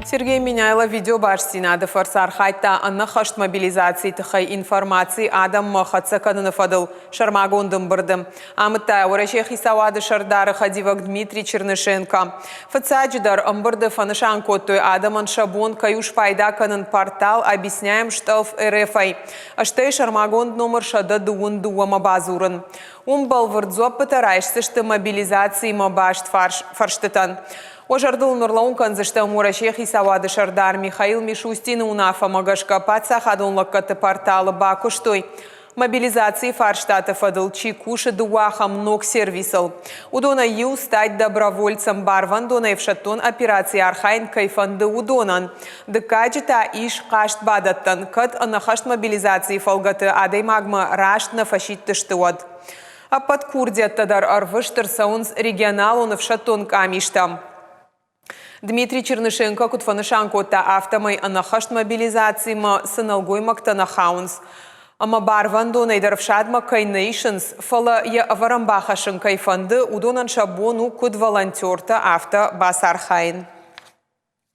Сергей Меняйло видеобастдзинады фӕрцы архайдта ӕнӕххӕст мобилизацийы тыххӕй информаци адӕммӕ хӕццӕ кӕныны фӕдыл сӕрмагонд ӕмбырды. Амыдта Уӕрӕсейы хицауады сӕрдары хӕдивӕг Дмитрий Чернышенко. Фыццаджыдӕр ӕмбырды фӕнысан кодтой, адӕмӕн сӕ бон кӕй у спайда кӕнын портал Объясняем штэлф РФ-ӕй, стӕй сӕрмагонд номыр 122-мӕ бадзурын. Уым бӕлвырд дзуӕппытӕ райсдзысты мобилизациимӕ баст фӕрстытӕн. Уӕ зӕрдыл ныр кӕндзыстӕм Уӕрӕсейы хицауады сӕрдар Михаил Мишустины уынаффӕмӕ гӕсгӕ паддзахадон лӕггӕдты порталы бакуыстой мобилизацийы фарстаты фӕдыл чи кусы, дыууӕ ахӕм ног сервисыл. Уыдонӕй иу стать добровольцем барвӕндонӕй ӕфсӕддон операцийы архайын кӕй фӕнды, уыдонӕн. Дыккаджы та ис хъаст бадӕттӕн, кӕд ӕнӕхӕст мобилизацийы фӕлгӕты адӕймагмӕ раст нӕ фӕсидтысты, уӕд. Ӕппӕт курдиӕттӕ дӕр ӕрвыст ӕрцӕуынц регионалон ӕфсӕддон къамистӕм. Дмитрий Чернышенко куыд фӕнысан кодта, афтӕмӕй ӕнӕххӕст мобилизацимӕ цы нӕлгоймӕгтӕ нӕ хауынц ӕмӕ барвӕндонӕй дӕр ӕфсадмӕ кӕй нӕ исынц, фӕлӕ йӕ ӕвӕрӕн бахӕссын кӕй фӕнды, уыдонӕн сӕ бон у куыд волонтертӕ, афтӕ бацархайын.